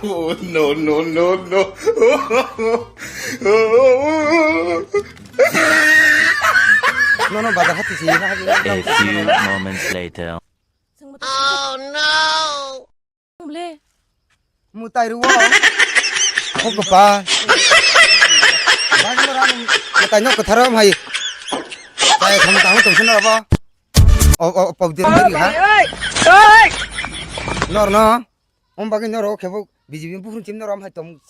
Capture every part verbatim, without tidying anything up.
Oh, no, no, no, no. Nono bazar hati si na hati. A few moments later. Oh no! Ble. Mutai ruo. Ko kapa. Bang mora mutai no kotharo mai. Tai kham tang tum sino ba. O o pau dir dir ha. Nor no. Om bagwi noro khebo B J P buphuru chim noro hai tom.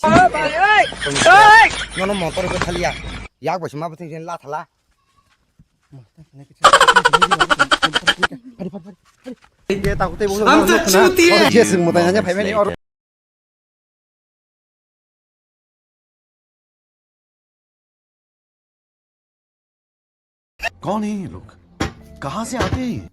Nono motor ko thalia. Yak bo sima bwthang la thala. Ye ta kutei bo. Yes, mo ta nya phai mani or. कौन है ये लोग? कहाँ से आते हैं ये?